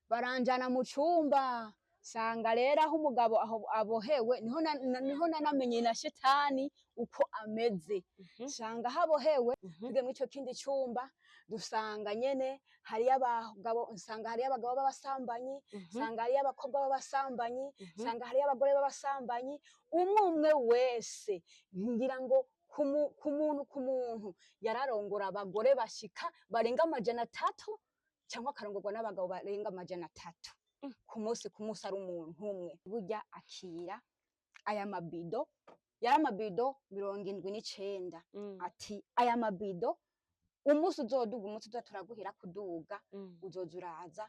Baranjana mu cumba, sanga rero aho umugabo aho abohewe niho niho nanamenye na shetani uko ameze. Sanga aho abohewe, tugiye muri ico kindi cumba dusanga nyene hariyo abagabo, nsanga hariyo abagabo b'abasambanyi, nsanga hariyo abakobwa b'abasambanyi, nsanga hariyo abagore b'abasambanyi. Umwe umwe wese ngira ngo ku muntu yararongora abagore bashika barenga 300, cyangwa akarongorwa n'abagabo barenga 300 ku munsi, ku munsi ari umuntu umwe. Burya akira aya mabido, yari amabido 79. Ati aya mabido umunsi uzoduga, umunsi uza turaguhera kuduga, uzoza uraza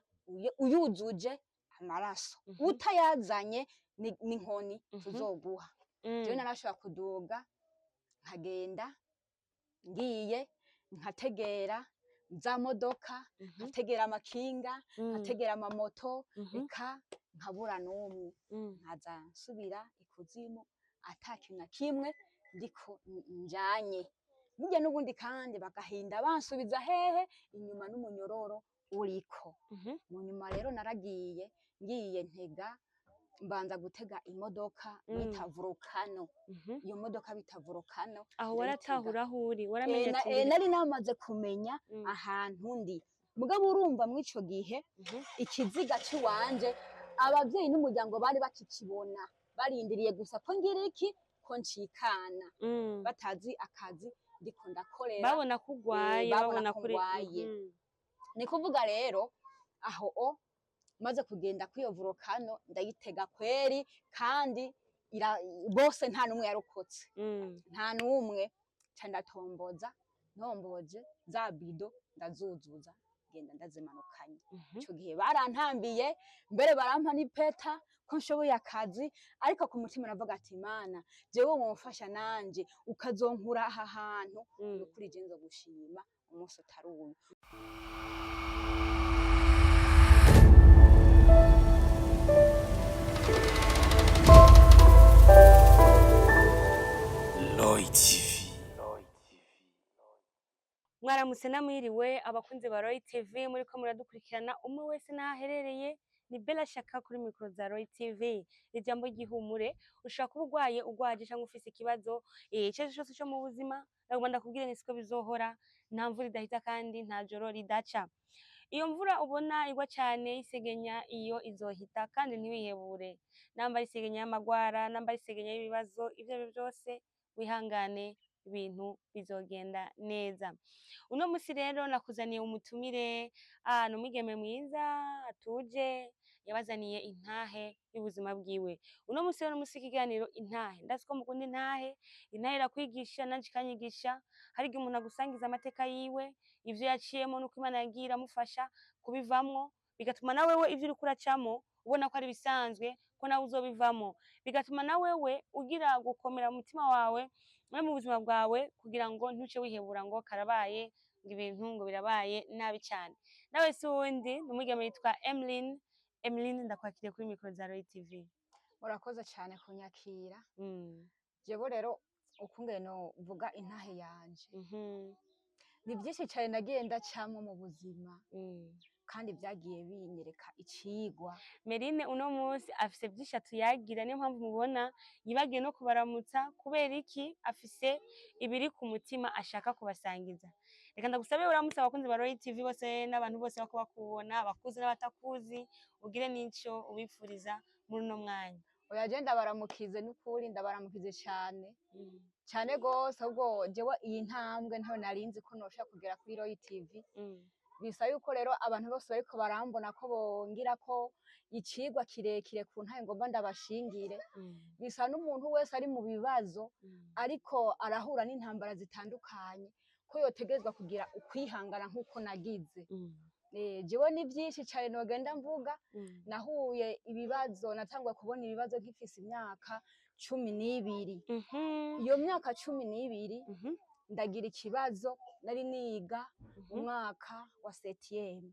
uyuzuje amaraso. Utayazanye n'inkoni tuzoguha. Jewe narashobora kuduga nkagenda, ngiye nkategera za modoka, nkategera amakinga, nkategera amamoto, eka nkabura n'umwe. Nkaza nsubira ikuzimu ata kintu na kimwe ndiko njanye. Burya n'ubundi kandi bagahinda bansubiza hehe? Inyuma n'umunyororo uriko. Mu nyuma rero naragiye, ngiye ntega, mbanza gutega imodoka bita Volcano. Iyo modoka bita Volcano Aho ndayitega. waratahura aho uri? Waramenye ati Nari namaze kumenya ahantu ndi. Mugabo urumva mw'ico gihe ikiziga c'iwanje abavyeyi n'umuryango bari bakikibona, barindiriye gusa ko ngira iki, ko ncikana, batazi akazi ndiko ndakorera. Babona ko ugwaye? Babona Babona ko kuri ngwaye. Ni kuvuga rero aho o maze kugenda kw'iyo Volcano ndayitega kweri, kandi bose nta n'umwe yarokotse. Nta n'umwe. Ca ndatomboza, ntomboje za bido ndazuzuza, genda ndazimanukanye. Ico gihe barantambiye, mbere barampa n'ipeta ko nshoboye akazi, ariko ku mutima navuga ati: "Mana, jewe womfasha nanje ukazonkura aha hantu, nukuri je nzogushima umunsi utari uyu." Lloyd TV. Mwaramutse namwiriwe abakunzi ba Roy TV muriko muradukurikirana, umwe wese n'aho aherereye. Ni Bella Shaka kuri mikoro za Roy TV. Ijambo ry'ihumure: ushobora kuba urwaye, urwaje cyangwa ufise ikibazo icyo ari cyo cyose cyo mu buzima, ndagomba ndakubwire ni siko bizohora. Nta mvura idahita kandi nta joro ridaca. Iyo mvura ubona igwa cyane isegenya, iyo izohita, kandi ntiwihebure. Namba ari isegenya y'amagwara, namba ari isegenya y'ibibazo, ibyo ari byo byose, wihangane, ibintu bizogenda neza. Uno musi rero nakuzaniye umutumire, ni umwigeme mwiza atuje, yabazaniye intahe y'ubuzima bwiwe. Uno musi rero n'umusi w'ikiganiro intahe. Ndazi ko mukunda intahe. Intahe irakwigisha, nanje ikanyigisha. Hari igihe umuntu agusangiza amateka yiwe, ivyo yaciyemo n'uko Imana yagiye iramufasha kubivamwo, bigatuma na wewe ivyo uriko uracamo ubona ko ari ibisanzwe, ko nawe uzobivamo, bigatuma na wewe ugira gukomera mu mutima wawe no mu buzima bwawe, kugira ngo ntuce wihebura ngo karabaye, ngo ibintu ngo birabaye nabi cyane. Nawe si uwundi, ni umwigeme yitwa Emeline. Emeline, ndakwakiriye kuri mikoro za Roy TV. Murakoze cyane kunyakira. Jewe rero ukungene novuga intahe yanje, ni byinshi cyane nagiye ndacamwo mu buzima, kandi byagiye binyereka icigwa. Merine uno munsi afise byinshi atuyagira, niyo mpamvu mubona yibagiye no kubaramutsa. Kubera iki? Afise ibiri ku mutima ashaka kubasangiza. Reka ndagusabe uramutse abakunzi ba Roy TV bose n'abantu bose bako bakubona, abakuzi n'abatakuzi, ugire n'ico ubipfuriza muri uno mwanya. Oya, je ndabaramukize n'ukuri, ndabaramukize cyane cyane gose. Ahubwo jewe iyi ntambwe ntayo narinzi ko noshobora kugera kuri Roy TV. Bisa yuko rero abantu bose bariko barambona ko bongira ko icigwa kirekire ku ntahe ngomba ndabashingire. Bisa n'umuntu wese ari mu bibazo, ariko arahura n'intambara zitandukanye, ko yotegerezwa kugira ukwihangana nk'uko nagize. Jewe ni byinshi cyane nogenda mvuga. Nahuye ibibazo, natanguye kubona ibibazo nkifise imyaka 12. Iyo myaka 12 ndagira ikibazo, nari niga mu mwaka wa septième.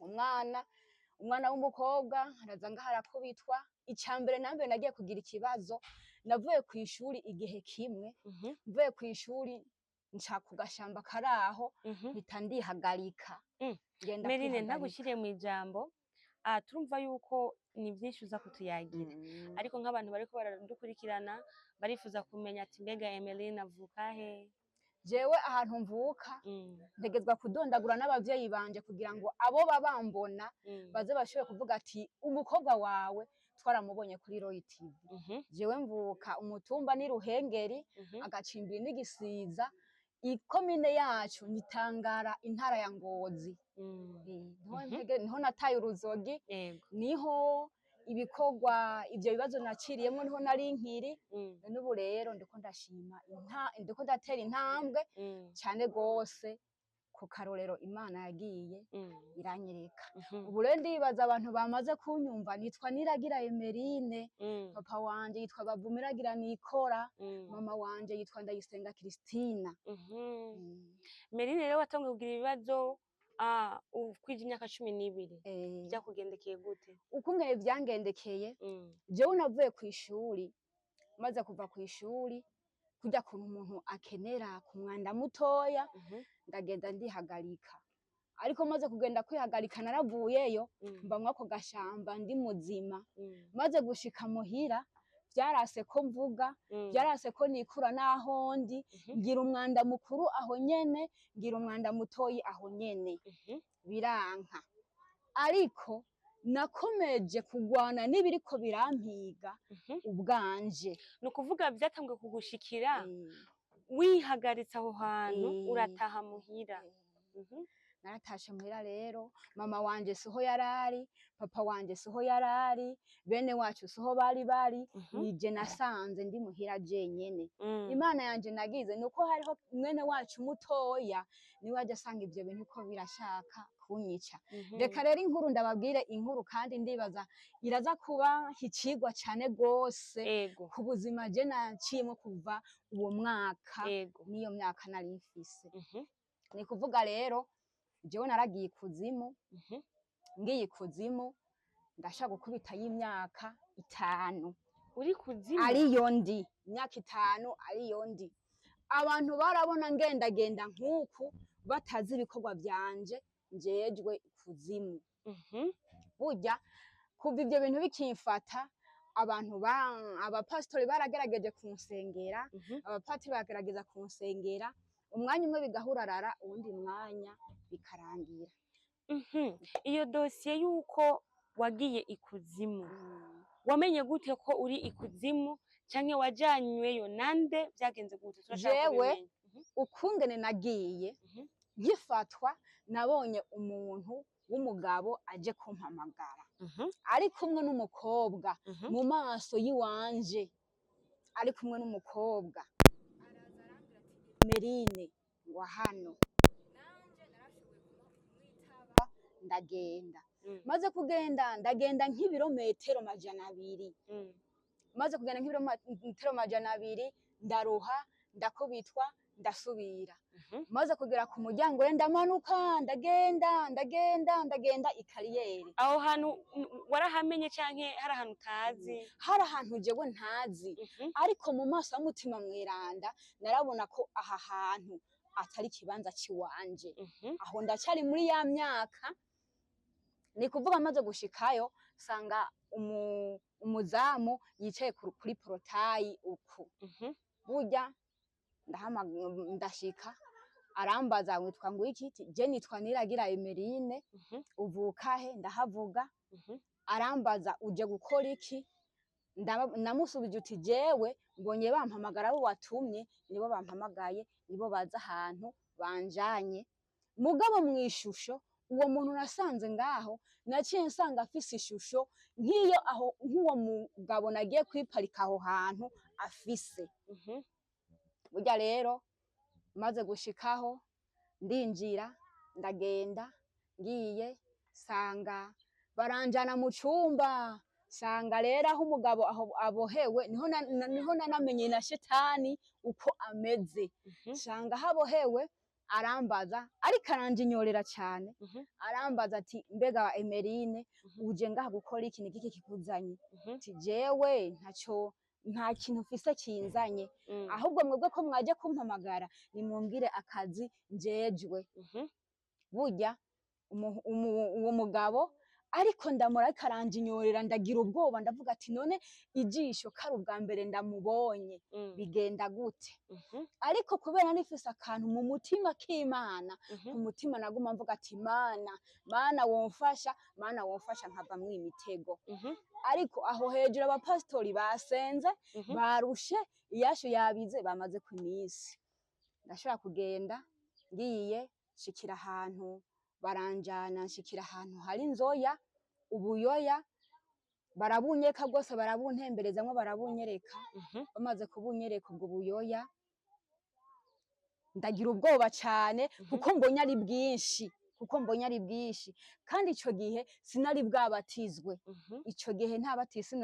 Umwana w'umukobwa araza ngaho arakubitwa. Icya mbere na mbere nagiye kugira ikibazo, navuye ku ishuri igihe kimwe, mvuye ku ishuri nca ku gashamba kari aho, mpita ndihagarika. Ngenda Merine, kwihagarika. Ntagushiriye mu ijambo. Turumva yuko ni byinshi uza kutuyagira, ariko nk'abantu bariko baradukurikirana barifuza kumenya ati mbega Emeline avuka he? Jewe ahantu mvuka, ntegezwa kudondagura n'abavyeyi banje kugira ngo abo babambona baze bashobore kuvuga ati umukobwa wawe twaramubonye kuri Roy TV. Jewe mvuka umutumba ni Ruhengeri, agacimbiri n'Igisiza, ikomine yacu ni Tangara, intara ya Ngozi. Niho niho nataye uruzogi, niho ibikorwa ivyo bibazo naciriyemwo, niho nari nkiri. N'ubu rero ndiko ndashima, ndiko ndatera intambwe cane gose ku karorero Imana yagiye iranyereka. Ubu rero ndibaza abantu bamaze kunyumva, nitwa Niragira Emerine. Papa wanje yitwa Bavumiragira Nikora, mama wanje yitwa Ndayisenga Christina. Merine rero watanguye kugira ibibazo ukwije imyaka 12. Vyakugendekeye gute? Ukungene vyangendekeye, jewe navuye kw'ishuri, maze kuva kw'ishuri, kurya kuntu umuntu akenera ku mwanda mutoya, ndagenda ndihagarika. Ariko maze kugenda kwihagarika, naravuyeyo, mba mwako gashamba ndi muzima. Maze gushika muhira, vyarase ko mvuga, vyarase ko nikura n'aho ndi. Ngira umwanda mukuru aho nyene, ngira umwanda mutoyi aho nyene, biranka. Ariko nakomeje kugwana n'ibiriko birampiga ubwanje. Ni ukuvuga vyatanguye kugushikira wihagaritse aho hantu, urataha muhira. Naratashe muhira rero, mama wanje siho yarari, papa wanje siho yarari, bene wacu siho bari bari. Nije nasanze ndi muhira jenyene. Imana yanje nagize nuko hariho mwene wacu mutoya, niwe aja asanga ivyo bintu ko birashaka kunyica. Reka rero inkuru ndababwire inkuru, kandi ndibaza iraza kuba icigwa cane gose ku buzima je naciyemwo kuva uwo mwaka n'iyo myaka nari mfise. Ni kuvuga rero jewe naragiye ikuzimu. Ngiye ikuzimu, ndashaka gukubita y'imyaka 5. Uri kuzimu? Ariyo ndi imyaka 5, ariyo ndi. Abantu barabona ngendagenda nk'uku, batazi ibikorwa vyanje njejwe ikuzimu. Burya kuva ivyo bintu bikimfata, abantu ba abapasitori baragerageje kunsengera, abapatiri baragerageza kunsengera, umwanya umwe bigahurarara, uwundi mwanya bikarangira. Iyo dosiye y'uko wagiye ikuzimu, wamenye gute ko uri ikuzimu, canke wajanyweyo nande? Vyagenze gute? Turashaka Jewe, kubimenya. ukungene nagiye, nkifatwa nabonye umuntu w'umugabo aje kumpamagara, ari kumwe n'umukobwa. Mu maso yiwanje ari kumwe n'umukobwa, araza arambwira ati Merine ngwa hano. Nanje narashoboye kumwitaba, ndagenda. Maze kugenda, ndagenda nk'ibirometero 200. Maze kugenda nk'ibirometero 200, ndaruha, ndakubitwa, ndasubira. Maze kugera ku muryango rero, ndamanuka, ndagenda, ndagenda, ndagenda ikariyeri. Aho hantu warahamenye canke hari ahantu utazi? Hari ahantu jewe ntazi, ariko mu maso y'umutima mweranda narabona ko aha hantu atari ikibanza ciwanje. Aho ndacyari muri ya myaka. Ni kuvuga maze gushikayo, sanga umuzamu yicaye kuri portail uku. Burya ndashika, arambaza witwa ngo iki? Je nitwa Niragira Emerine. Uvuka he? Ndahavuga. Arambaza uje gukora iki? Namusubije uti jewe mbonye bampamagara, abo watumye nibo bampamagaye, nibo baza ahantu banjanye. Mugabo mw'ishusho uwo muntu nasanze ngaho, naciye nsanga afise ishusho nk'iyo aho nk'uwo mugabo nagiye kwiparika aho hantu afise. Burya rero maze gushikaho, ndinjira, ndagenda, ngiye sanga baranjana mu cumba, sanga rero aho umugabo aho abohewe, niho niho nanamenye na shetani uko ameze. Sanga aho abohewe, arambaza, ariko aranjinyorera cane. Arambaza ati mbega Emerine, uje ngaha gukora iki? Ni giki kikuzanye? Ati jewe ntaco, nta kintu mfise kinzanye, ahubwo mwebwe ko mwaje kumpamagara, nimumbwire akazi njejwe. Burya uwo mugabo Ariko ndamura ariko aranjinyorera, ndagira ubwoba, ndavuga ati none ijisho kari ubwa mbere ndamubonye, bigenda gute? Ariko kubera nifise akantu mu mutima k'Imana, ku mutima naguma mvuga ati Mana, Mana womfasha, Mana womfasha nkava mw'iyi mitego. Ariko aho hejuru abapasitori basenze, barushe, iyashu yabize, bamaze ku iminsi. Ndashobora kugenda, ngiye nshikira ahantu baranjana, nshikira ahantu hari inzoya, ubuyoya, barabunyeka bwose, barabuntemberezamwo, barabunyereka. Bamaze kubunyereka ubwo buyoya, ndagira ubwoba cane, kuko mbonye ari bwinshi, kuko mbonye ari bwinshi. Kandi ico gihe sinari bwabatizwe. Ico gihe nta batisimu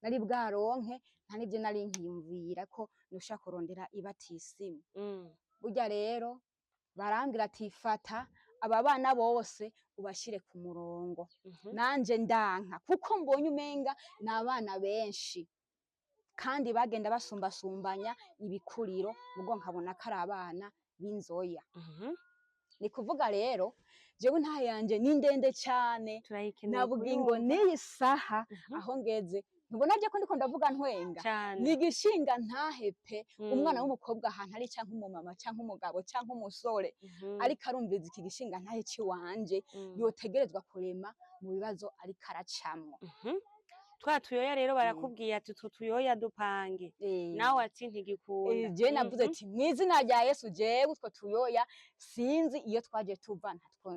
nari bwaronke, nta n'ivyo nari nkiyumvira ko noshobora kurondera ibatisimu. Burya rero barambwira ati fata aba bana bose ubashire ku murongo. Nanje ndanka, kuko mbonye umenga ni abana benshi, kandi bagenda basumbasumbanya ibikuriro, mugo nkabona ko ari abana b'inzoya. Ni kuvuga rero jewe intahe yanje ni ndende cane, Turayikeneye nabugingo kuyumva. n'iyi saha aho ngeze, ntubona je ko ndiko ndavuga ntwenga? Cane. Ni igishinga ntahe pe. Umwana w'umukobwa ahantu ari, canke umumama, canke umugabo, canke umusore, ariko arumviriza iki gishinga ntahe ciwanje, yotegerezwa kurema mu bibazo ariko aracamwo. Twa tuyoya rero barakubwiye ati utu tuyoya dupange, nawe ati ntigikunda. Je navuze ati mw'izina rya Yesu, jewe utwo tuyoya sinzi iyo twaje tuva, ntatwo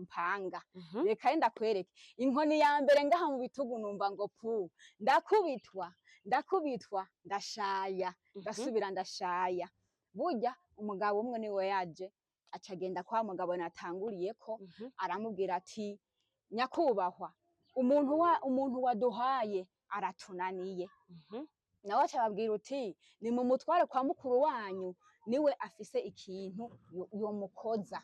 mpanga. Reka rero ndakwereke inkoni ya mbere ngaha mu bitugu, numva ngo pu, ndakubitwa, ndakubitwa, ndashaya, ndasubira ndashaya. Burya umugabo umwe niwe yaje, aca agenda kwa mugabo natanguriyeko, aramubwira ati nyakubahwa, umuntu waduhaye aratunaniye. Nawe aca ababwira uti ni mu mutware kwa mukuru wanyu, niwe afise ikintu yomukoza.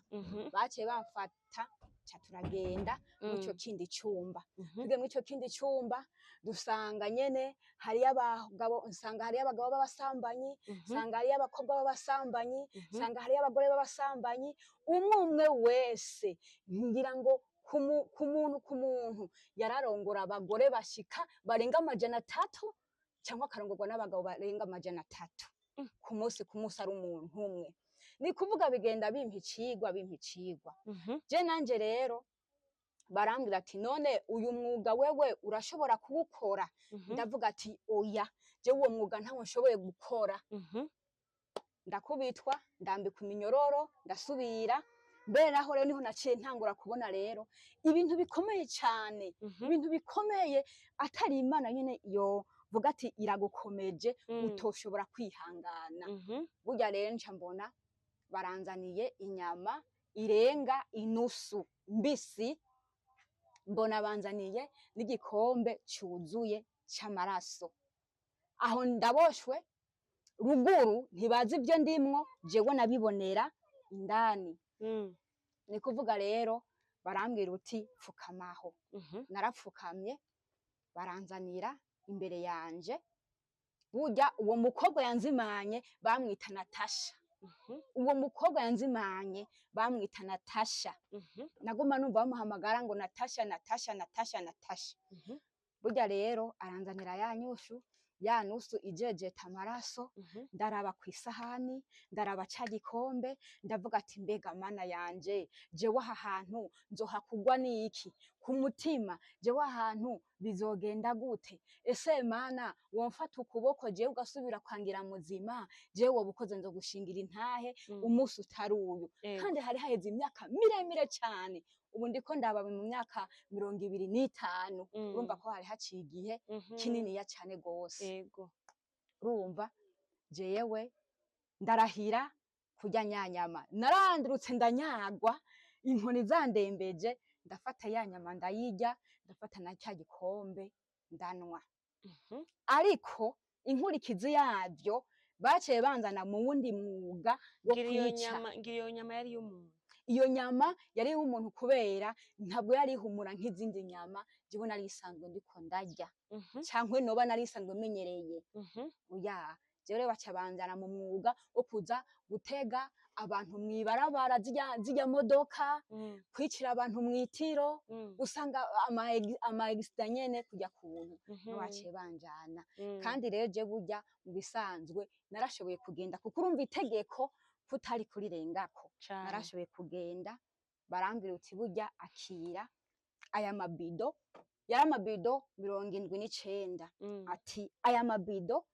Baciye bamfata, ca turagenda mw'ico kindi cumba. Tugiye mw'ico kindi cumba, dusanga nyene hariyo abagabo, nsanga hariyo abagabo b'abasambanyi, nsanga hariyo abakobwa b'abasambanyi, nsanga hariyo abagore b'abasambanyi. Umwe umwe wese, ngira ngo ku muntu yararongora abagore bashika barenga 300, cyangwa akarongorwa n'abagabo barenga 300 ku munsi, ku munsi ari umuntu umwe. Ni kuvuga bigenda bimpa icigwa, bimpa icigwa. Je nanje rero barambwira ati none uyu mwuga wewe urashobora kuwukora? Ndavuga ati oya, je uwo mwuga ntawo nshoboye gukora. Ndakubitwa, ndambikwa iminyororo, ndasubira. Mbere naho rero niho naciye ntangura kubona rero ibintu bikomeye cane, ibintu bikomeye atari Imana nyene yovuga ati iragukomeje, utoshobora kwihangana. Burya rero nca mbona baranzaniye inyama irenga inusu mbisi, mbona banzaniye n'igikombe cuzuye c'amaraso. Aho ndaboshwe ruguru, ntibazi ibyo ndimwo, jewe nabibonera indani. Ni kuvuga rero barambwira uti pfukamaho. Narapfukamye, baranzanira imbere yanje. Burya uwo mukobwa yanzimanye bamwita Natasha. Uwo mukobwa yanzimanye bamwita Natasha. Naguma numva bamuhamagara ngo Natasha, Natasha, Natasha, Natasha. Burya rero aranzanira ya nyushu, ya nusu ijejeta amaraso. Ndaraba kw'isahani, ndaraba ca gikombe, ndavuga ati mbega Mana yanje, jewe aha hantu nzohakugwa n'iki ku mutima? Jewe ahantu bizogenda gute? Ese Mana, womfata ukuboko jewe ugasubira kwangira muzima? Jewe woba ukoze, nzogushingira intahe umunsi utari uyu. Kandi hari haheze imyaka miremire cane, ubu ndiko ndaba mu myaka 25. Urumva ko hari haciye igihe kininiya cane gose. Urumva jewe ndarahira kurya nyanyama, narandurutse ndanyagwa, inkoni zandembeje, ndafata ya nyama ndayirya, ndafata na cya gikombe ndanwa. Ariko inkurikizi yavyo, baciye banzana mu wundi mwuga wo Ngira iyo kwica. nyama, ngira iyo nyama yari iy'umuntu. Iyo nyama yari iy'umuntu, kubera ntabwo yari ihumura nk'izindi nyama jewe nari isanzwe ndiko ndarya, cankwe noba nari isanzwe menyereye. Oya, jewe rero baca banzana mu mwuga wo kuza gutega abantu mw'ibarabara, zirya modoka, kwicira abantu mw'itiro, usanga ama accident nyene kujya kuntu niho baciye banjana. Kandi rero je burya mu bisanzwe narashoboye kugenda, kuko urumva itegeko kutari kurirengako. Narashoboye kugenda, barambwira uti burya akira aya mabido, yari amabido 79. Ati aya mabido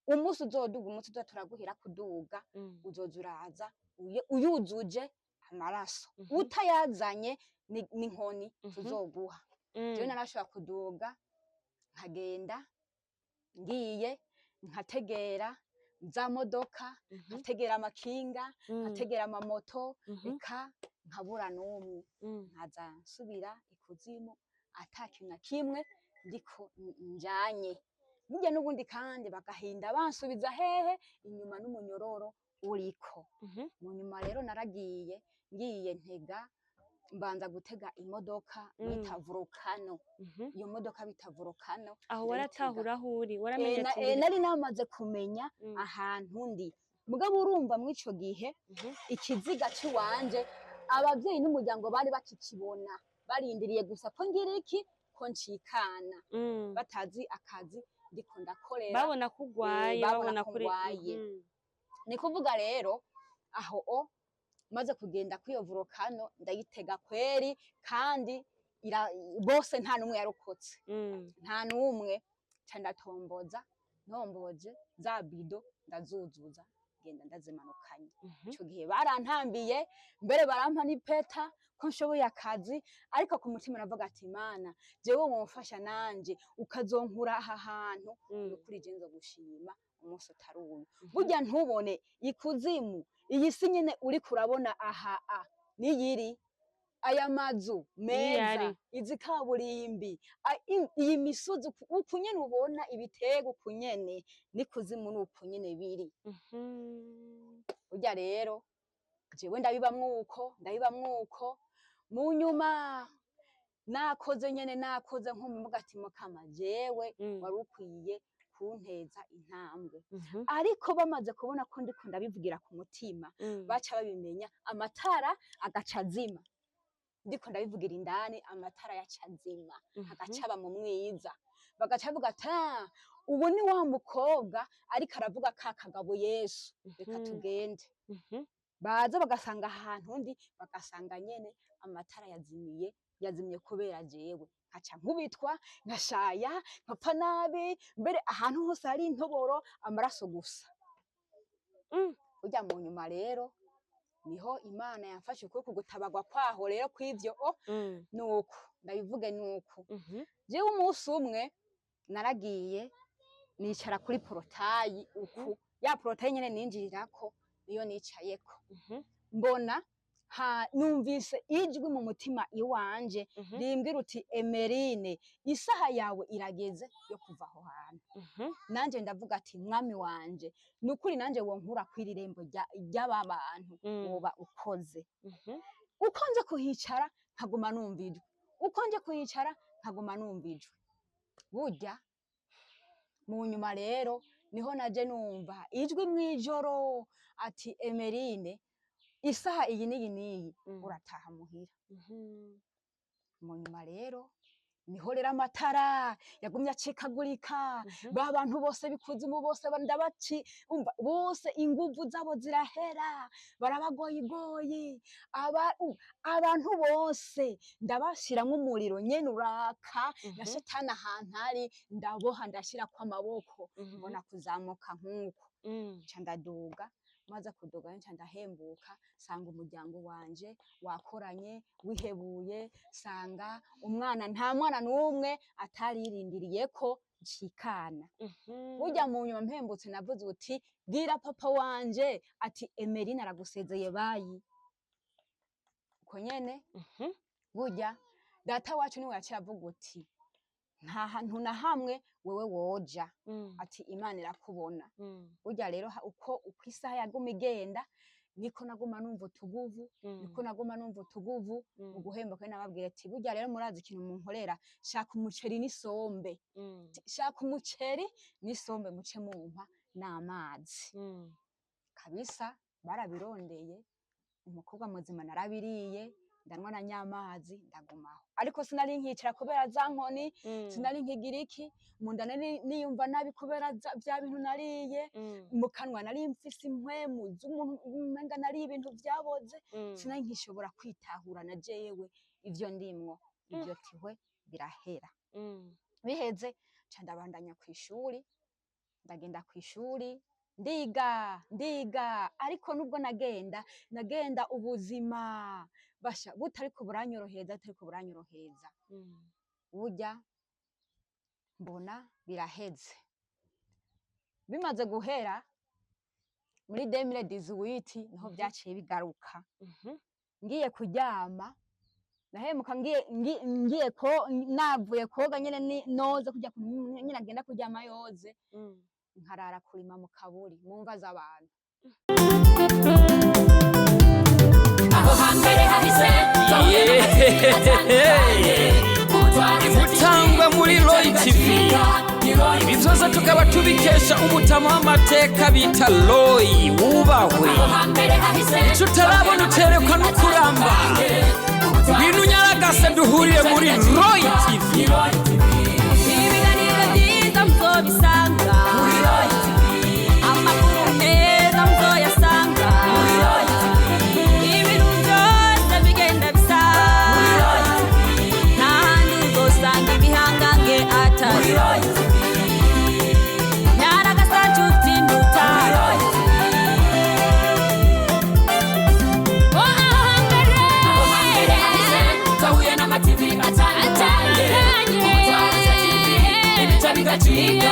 umunsi uzoduga, umunsi uza turaguhera kuduga, uzoza uraza uyuzuje amaraso, utayazanye n'inkoni tuzoguha. Jewe narashobora kuduga nkagenda, ngiye nkategera za modoka, nkategera amakinga, nkategera amamoto, eka nkabura n'umwe, nkaza nsubira ikuzimu ata kintu na kimwe ndiko njanye. Burya n'ubundi kandi bagahinda bansubiza hehe inyuma n'umunyororo uriko. Mu nyuma rero naragiye, ngiye ntega, mbanza gutega imodoka bita Volcano. Iyo modoka bita Volcano Aho ndayitega. waratahura aho uri, waramenye ati Nari namaze kumenya ahantu ndi, mugabo urumva mw'ico gihe ikiziga c'iwanje abavyeyi n'umuryango bari bakikibona, barindiriye gusa ko ngira iki, ko ncikana, batazi akazi ndiko ndakorera. Babona ko ugwaye. Babona Babona ko kuri ngwaye. Ni kuvuga rero aho o maze kugenda kw'iyo Volcano ndayitega kweri, kandi bose nta n'umwe yarokotse, nta n'umwe. Ca ndatomboza, ntomboje za bido ndazuzuza, ngenda ndazimanukanye. Ico gihe barantambiye, mbere barampa n'ipeta ko nshoboye akazi, ariko ku mutima navuga ati Mana, jewe womfasha nanje ukazonkura aha hantu, nukuri je nzogushima umunsi utari uyu. Burya ntubone ikuzimu, iyi si nyene uriko urabona aha a niyiri aya mazu meza, Niyari. izi kaburimbi, iyi misozi, uku nyene ubona ibiterwa, uku nyene n'ikuzimu ni uku nyene biri. Burya rero jewe ndabibamwo uko, ndabibamwo uko. Mu nyuma nakoze nyene, nakoze nko ati Mukama, jewe wari ukwiye kunteza intambwe. Ariko bamaze kubona ko ndiko ndabivugira ku mutima, baca babimenya, amatara agaca azima. Ndiko ndabivugira indani, amatara yaca azima, agaca aba mu mwiza, bagaca bavuga ati "Ah, ubu ni wa mukobwa ariko aravuga ka kagabo Yesu, reka tugende." Baza bagasanga ahantu ndi, bagasanga nyene amatara yazimiye, yazimye kubera jewe. Nkaca nkubitwa, nkashaya, nkapfa nabi, mbere ahantu hose hari intoboro, amaraso gusa. Burya mu nyuma rero niho Imana yamfashe ukuboko, gutabagwa kwaho rero kw'ivyo o nuko ndabivuge nuko jewe umunsi umwe naragiye nicara kuri portail uku, ya portail nyene ninjirirako niyo nicayeko. Mbona numvise ijwi mu mutima iwanje rimbwira uti Emerine, isaha yawe irageze yo kuva aho hantu. Nanje ndavuga ati mwami wanje, nukuri nanje wonkura kw'iri rembo ry'aba bantu, woba ukoze. Uko nje kuhicara nkaguma numva ijwi, uko nje kuhicara nkaguma numva ijwi. Burya mu nyuma rero niho naje numva ijwi mw'ijoro ati Emerine, isaha iyi n'iyi n'iyi urataha muhira. Mu nyuma rero niho rero amatara yagumye acikagurika, ba bantu bose b'ikuzimu bose ndabaci, umva bose inguvu zabo zirahera, barabagoyigoyi, abantu bose ndabashiramwo umuriro nyene uraka, na shetani ahantu ari ndaboha, ndashirako amaboko, mbona kuzamuka nk'uko, nca ndaduga. Maze kuduga nca ndahembuka, sanga umuryango wanje wakoranye wihebuye, sanga umwana, nta mwana n'umwe ataririndiriye ko ncikana. Burya mu nyuma mpembutse navuze uti bwira papa wanje ati Emerine aragusezeye, bayi uko nyene. Burya data wacu niwe yaciye avuga uti nta hantu na hamwe wewe woja, ati Imana irakubona. Burya rero uko isaha yaguma igenda niko naguma numva utuguvu, niko naguma numva utuguvu. Mu guhemba kandi nababwira ati burya rero murazi ikintu munkorera, shaka umuceri n'isombe, shaka umuceri n'isombe muce mumpa n'amazi kabisa. Barabirondeye, umukobwa muzima narabiriye, ndanywa na nyamazi, ndagumaho, ariko sinari nkicara kubera za nkoni. Sinari nkigira iki mu nda, nari niyumva nabi kubera vya bintu nariye. Mu kanwa nari mfise impwemu z'umuntu umenga nariye ibintu vyaboze. Sinari nkishobora kwitahura na jewe ivyo ndimwo. Ivyo tihwe birahera. Biheze, ca ndabandanya kw'ishuri, ndagenda kw'ishuri, ndiga, ndiga, ariko nubwo nagenda, nagenda ubuzima basha butariko buranyorohereza, butariko buranyorohereza. Burya mbona biraheze. Bimaze guhera muri 2018 niho vyaciye bigaruka. Ngiye kuryama, nahemuka ngiye ko navuye koga nyene, noze kujya nyene agenda kuryama yoze, nkarara kurima mu kaburi, mu mva z'abantu. Aho hambere hahise. Imutangwa muri Roy TV, ibi byose tukaba tubikesha umutama w'amateka bita Roy wubahwe. Icyo utarabona uterekwa no kuramba. Ngwino unyaragase duhurire muri Roy TV. Ibiganiro byiza muzobisanga, amakuru meza muzoyasanga, ibintu byose bigenda bisa, ntahandi uzosanga ibihangange atari nyaragasa nshuti ndutaro. Aho hambere hahise twahuye n'amativi atandukanye, ubutwara TV ibica bigacika.